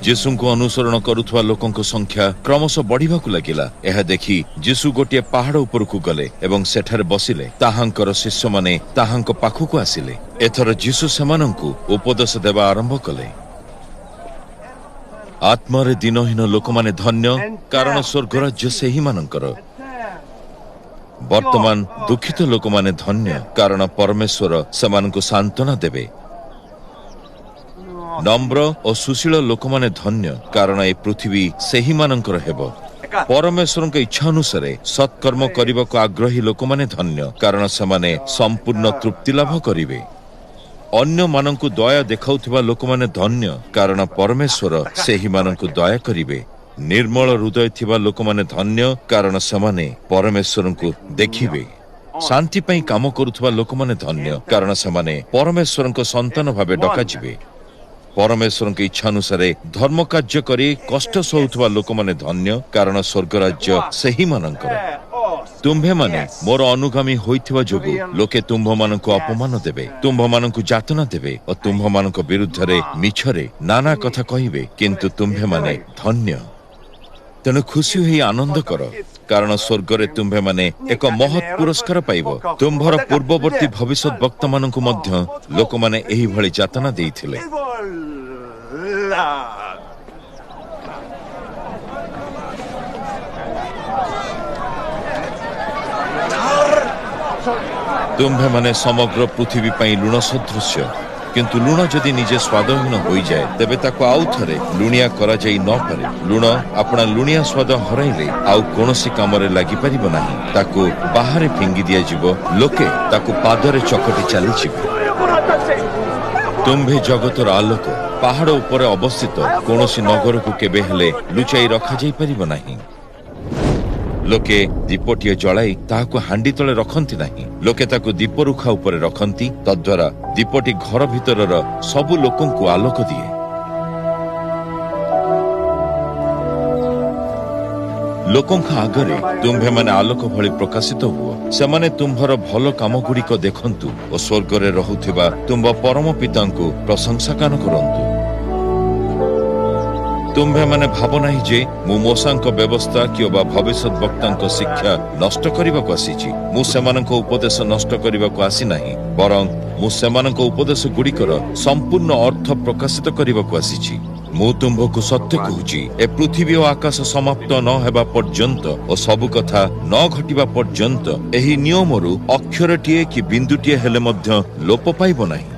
ଯୀଶୁଙ୍କୁ ଅନୁସରଣ କରୁଥିବା ଲୋକଙ୍କ ସଂଖ୍ୟା କ୍ରମଶଃ ବଢ଼ିବାକୁ ଲାଗିଲା। ଏହା ଦେଖି ଯୀଶୁ ଗୋଟିଏ ପାହାଡ଼ ଉପରକୁ ଗଲେ ଏବଂ ସେଠାରେ ବସିଲେ। ତାହାଙ୍କର ଶିଷ୍ୟମାନେ ତାହାଙ୍କ ପାଖକୁ ଆସିଲେ। ଏଥର ଯୀଶୁ ସେମାନଙ୍କୁ ଉପଦେଶ ଦେବା ଆରମ୍ଭ କଲେ। ଆତ୍ମାରେ ଦିନହୀନ ଲୋକମାନେ ଧନ୍ୟ, କାରଣ ସ୍ୱର୍ଗରାଜ୍ୟ ସେହିମାନଙ୍କର। ବର୍ତ୍ତମାନ ଦୁଃଖିତ ଲୋକମାନେ ଧନ୍ୟ, କାରଣ ପରମେଶ୍ୱର ସେମାନଙ୍କୁ ସାନ୍ତ୍ୱନା ଦେବେ। ନମ୍ର ଓ ସୁଶୀଳ ଲୋକମାନେ ଧନ୍ୟ, କାରଣ ଏ ପୃଥିବୀ ସେହିମାନଙ୍କର ହେବ। ପରମେଶ୍ୱରଙ୍କ ଇଚ୍ଛା ଅନୁସାରେ ସତ୍କର୍ମ କରିବାକୁ ଆଗ୍ରହୀ ଲୋକମାନେ ଧନ୍ୟ, କାରଣ ସେମାନେ ସମ୍ପୂର୍ଣ୍ଣ ତୃପ୍ତି ଲାଭ କରିବେ। ଅନ୍ୟମାନଙ୍କୁ ଦୟା ଦେଖାଉଥିବା ଲୋକମାନେ ଧନ୍ୟ, କାରଣ ପରମେଶ୍ୱର ସେହିମାନଙ୍କୁ ଦୟା କରିବେ। ନିର୍ମଳ ହୃଦୟ ଥିବା ଲୋକମାନେ ଧନ୍ୟ, କାରଣ ସେମାନେ ପରମେଶ୍ୱରଙ୍କୁ ଦେଖିବେ। ଶାନ୍ତି ପାଇଁ କାମ କରୁଥିବା ଲୋକମାନେ ଧନ୍ୟ, କାରଣ ସେମାନେ ପରମେଶ୍ୱରଙ୍କ ସନ୍ତାନ ଭାବେ ଡକାଯିବେ। ପରମେଶ୍ୱରଙ୍କ ଇଚ୍ଛାନୁସାରେ ଧର୍ମ କାର୍ଯ୍ୟ କରି କଷ୍ଟ ସହୁଥିବା ଲୋକମାନେ ଧନ୍ୟ, କାରଣ ସ୍ୱର୍ଗରାଜ୍ୟ ସେହିମାନଙ୍କର। ତୁମ୍ଭେମାନେ ମୋର ଅନୁଗାମୀ ହୋଇଥିବା ଯୋଗୁଁ ଲୋକେ ତୁମ୍ଭମାନଙ୍କୁ ଅପମାନ ଦେବେ, ତୁମ୍ଭମାନଙ୍କୁ ଯାତନା ଦେବେ ଓ ତୁମ୍ଭମାନଙ୍କ ବିରୁଦ୍ଧରେ ମିଛରେ ନାନା କଥା କହିବେ, କିନ୍ତୁ ତୁମ୍ଭେମାନେ ଧନ୍ୟ। ତେଣୁ ଖୁସି ହୋଇ ଆନନ୍ଦ କର, କାରଣ ସ୍ୱର୍ଗରେ ତୁମ୍ଭେମାନେ ଏକ ମହତ୍ ପୁରସ୍କାର ପାଇବ। ତୁମ୍ଭର ପୂର୍ବବର୍ତ୍ତୀ ଭବିଷ୍ୟତ ବକ୍ତାମାନଙ୍କୁ ମଧ୍ୟ ଲୋକମାନେ ଏହିଭଳି ଯାତନା ଦେଇଥିଲେ। ତୁମ୍ଭେମାନେ ସମଗ୍ର ପୃଥିବୀ ପାଇଁ ଲୁଣ ସଦୃଶ୍ୟ, କିନ୍ତୁ ଲୁଣ ଯଦି ନିଜେ ସ୍ୱାଦହୀନ ହୋଇଯାଏ, ତେବେ ତାକୁ ଆଉ ଥରେ ଲୁଣିଆ କରାଯାଇ ନପାରେ। ଲୁଣ ଆପଣା ଲୁଣିଆ ସ୍ୱାଦ ହରାଇଲେ ଆଉ କୌଣସି କାମରେ ଲାଗିପାରିବ ନାହିଁ। ତାକୁ ବାହାରେ ଫିଙ୍ଗି ଦିଆଯିବ, ଲୋକେ ତାକୁ ପାଦରେ ଚକଟି ଚାଲିଯିବେ। ତୁମ୍ଭେ ଜଗତର ଆଲୋକ। ପାହାଡ଼ ଉପରେ ଅବସ୍ଥିତ କୌଣସି ନଗରକୁ କେବେ ହେଲେ ଲୁଚାଇ ରଖାଯାଇ ପାରିବ ନାହିଁ। ଲୋକେ ଦୀପଟିଏ ଜଳାଇ ତାହାକୁ ହାଣ୍ଡି ତଳେ ରଖନ୍ତି ନାହିଁ। ଲୋକେ ତାକୁ ଦୀପରୁଖା ଉପରେ ରଖନ୍ତି, ତଦ୍ୱାରା ଦୀପଟି ଘର ଭିତରର ସବୁ ଲୋକଙ୍କୁ ଆଲୋକ ଦିଏ। ଲୋକଙ୍କ ଆଗରେ ତୁମ୍ଭେମାନେ ଆଲୋକ ଭଳି ପ୍ରକାଶିତ ହୁଅ। ସେମାନେ ତୁମ୍ଭର ଭଲ କାମଗୁଡ଼ିକ ଦେଖନ୍ତୁ ଓ ସ୍ୱର୍ଗରେ ରହୁଥିବା ତୁମ୍ଭ ପରମ ପିତାଙ୍କୁ ପ୍ରଶଂସା ଗାନ କରନ୍ତୁ। ତୁମ୍ଭେମାନେ ଭାବ ନାହିଁ ଯେ ମୁଁ ମୋଶାଙ୍କ ବ୍ୟବସ୍ଥା କିମ୍ବା ଭବିଷ୍ୟତ ବକ୍ତାଙ୍କ ଶିକ୍ଷା ନଷ୍ଟ କରିବାକୁ ଆସିଛି। ମୁଁ ସେମାନଙ୍କ ଉପଦେଶ ନଷ୍ଟ କରିବାକୁ ଆସିନାହିଁ, ବରଂ ମୁଁ ସେମାନଙ୍କ ଉପଦେଶ ଗୁଡ଼ିକର ସମ୍ପୂର୍ଣ୍ଣ ଅର୍ଥ ପ୍ରକାଶିତ କରିବାକୁ ଆସିଛି। ମୁଁ ତୁମ୍ଭକୁ ସତ୍ୟ କହୁଛି, ଏ ପୃଥିବୀ ଓ ଆକାଶ ସମାପ୍ତ ନ ହେବା ପର୍ଯ୍ୟନ୍ତ ଓ ସବୁ କଥା ନ ଘଟିବା ପର୍ଯ୍ୟନ୍ତ ଏହି ନିୟମରୁ ଅକ୍ଷରଟିଏ କି ବିନ୍ଦୁଟିଏ ହେଲେ ମଧ୍ୟ ଲୋପ ପାଇବ ନାହିଁ।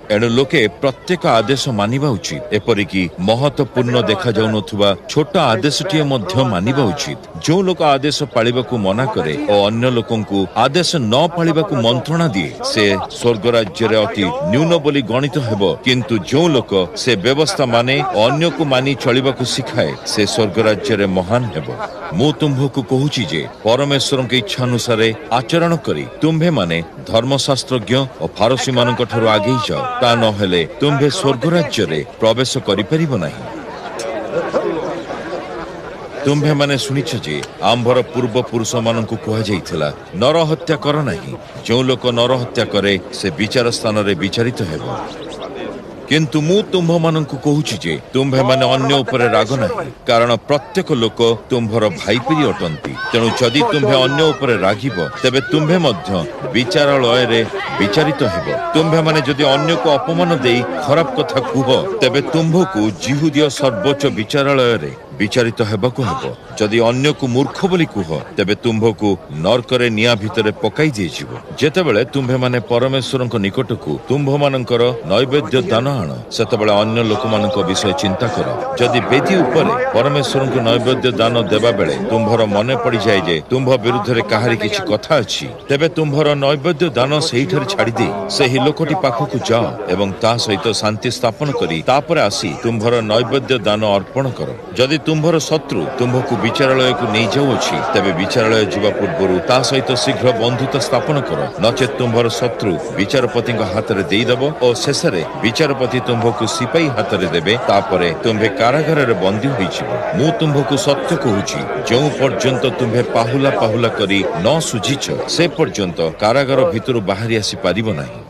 ଏଣୁ ଲୋକେ ପ୍ରତ୍ୟେକ ଆଦେଶ ମାନିବା ଉଚିତ, ଏପରିକି ମହତ୍ୱପୂର୍ଣ୍ଣ ଦେଖାଯାଉନଥିବା ଛୋଟ ଆଦେଶଟିଏ ମଧ୍ୟ ମାନିବା ଉଚିତ। ଯେଉଁ ଲୋକ ଆଦେଶ ପାଳିବାକୁ ମନା କରେ ଓ ଅନ୍ୟ ଲୋକଙ୍କୁ ଆଦେଶ ନ ପାଳିବାକୁ ମନ୍ତ୍ରଣା ଦିଏ, ସେ ସ୍ୱର୍ଗ ରାଜ୍ୟରେ ଅତି ନ୍ୟୁନ ବୋଲି ଗଣିତ ହେବ। କିନ୍ତୁ ଯେଉଁ ଲୋକ ସେ ବ୍ୟବସ୍ଥା ମାନେ ଅନ୍ୟକୁ ମାନି ଚଳିବାକୁ ଶିଖାଏ, ସେ ସ୍ୱର୍ଗ ରାଜ୍ୟରେ ମହାନ ହେବ। ମୁଁ ତୁମ୍ଭକୁ କହୁଛି ଯେ ପରମେଶ୍ୱରଙ୍କ ଇଚ୍ଛାନୁସାରେ ଆଚରଣ କରି ତୁମ୍ଭେମାନେ ଧର୍ମଶାସ୍ତ୍ରଜ୍ଞ ଓ ଫାରସୀମାନଙ୍କ ଠାରୁ ଆଗେଇ ଯାଅ, ତା ନହେଲେ ତୁମ୍ଭେ ସ୍ୱର୍ଗ ରାଜ୍ୟରେ ପ୍ରବେଶ କରିପାରିବ ନାହିଁ। ତୁମ୍ଭେମାନେ ଶୁଣିଛ ଯେ ଆମ୍ଭର ପୂର୍ବପୁରୁଷମାନଙ୍କୁ କୁହାଯାଇଥିଲା, ନରହତ୍ୟା କର ନାହିଁ। ଯେଉଁ ଲୋକ ନରହତ୍ୟା କରେ ସେ ବିଚାର ସ୍ଥାନରେ ବିଚାରିତ ହେବ। କିନ୍ତୁ ମୁଁ ତୁମ୍ଭମାନଙ୍କୁ କହୁଛି ଯେ ତୁମ୍ଭେମାନେ ଅନ୍ୟ ଉପରେ ରାଗ ନାହିଁ, କାରଣ ପ୍ରତ୍ୟେକ ଲୋକ ତୁମ୍ଭର ଭାଇପିରି ଅଟନ୍ତି। ତେଣୁ ଯଦି ତୁମ୍ଭେ ଅନ୍ୟ ଉପରେ ରାଗିବ, ତେବେ ତୁମ୍ଭେ ମଧ୍ୟ ବିଚାରାଳୟରେ ବିଚାରିତ ହେବ। ତୁମ୍ଭେମାନେ ଯଦି ଅନ୍ୟକୁ ଅପମାନ ଦେଇ ଖରାପ କଥା କୁହ, ତେବେ ତୁମ୍ଭକୁ ଯିହୁଦୀୟ ସର୍ବୋଚ୍ଚ ବିଚାରାଳୟରେ ବିଚାରିତ ହେବାକୁ ହେବ। ଯଦି ଅନ୍ୟକୁ ମୂର୍ଖ ବୋଲି କୁହ, ତେବେ ତୁମ୍ଭକୁ ନର୍କରେ ନିଆଁ ଭିତରେ ପକାଇ ଦିଆଯିବ। ଯେତେବେଳେ ତୁମ୍ଭେମାନେ ପରମେଶ୍ୱରଙ୍କ ନିକଟକୁ ତୁମ୍ଭମାନଙ୍କର ନୈବେଦ୍ୟ ଦାନ ଆଣ, ସେତେବେଳେ ଅନ୍ୟ ଲୋକମାନଙ୍କ ବିଷୟ ଚିନ୍ତା କର। ଯଦି ବେଦୀ ଉପରେ ପରମେଶ୍ୱରଙ୍କୁ ନୈବେଦ୍ୟ ଦାନ ଦେବା ବେଳେ ତୁମ୍ଭର ମନେ ପଡ଼ିଯାଏ ଯେ ତୁମ୍ଭ ବିରୁଦ୍ଧରେ କାହାରି କିଛି କଥା ଅଛି, ତେବେ ତୁମ୍ଭର ନୈବେଦ୍ୟ ଦାନ ସେହିଠାରେ ଛାଡ଼ିଦେଇ ସେହି ଲୋକଟି ପାଖକୁ ଯାଅ ଏବଂ ତା ସହିତ ଶାନ୍ତି ସ୍ଥାପନ କରି ତାପରେ ଆସି ତୁମ୍ଭର ନୈବେଦ୍ୟ ଦାନ ଅର୍ପଣ କର। ଯଦି ତୁମ୍ଭର ଶତ୍ରୁ ତୁମ୍ଭକୁ ବିଚାରାଳୟକୁ ନେଇଯାଉଅଛି, ତେବେ ବିଚାରାଳୟ ଯିବା ପୂର୍ବରୁ ତା ସହିତ ଶୀଘ୍ର ବନ୍ଧୁତା ସ୍ଥାପନ କର, ନଚେତ୍ ତୁମ୍ଭର ଶତ୍ରୁ ବିଚାରପତିଙ୍କ ହାତରେ ଦେଇଦେବ ଓ ଶେଷରେ ବିଚାରପତି ତୁମ୍ଭକୁ ସିପାହୀ ହାତରେ ଦେବେ, ତାପରେ ତୁମ୍ଭେ କାରାଗାରରେ ବନ୍ଦୀ ହୋଇଯିବ। ମୁଁ ତୁମ୍ଭକୁ ସତ୍ୟ କହୁଛି, ଯେଉଁ ପର୍ଯ୍ୟନ୍ତ ତୁମ୍ଭେ ପାହୁଲା ପାହୁଲା କରି ନ ସୁଝିଛ, ସେ ପର୍ଯ୍ୟନ୍ତ କାରାଗାର ଭିତରୁ ବାହାରି ଆସିପାରିବ ନାହିଁ।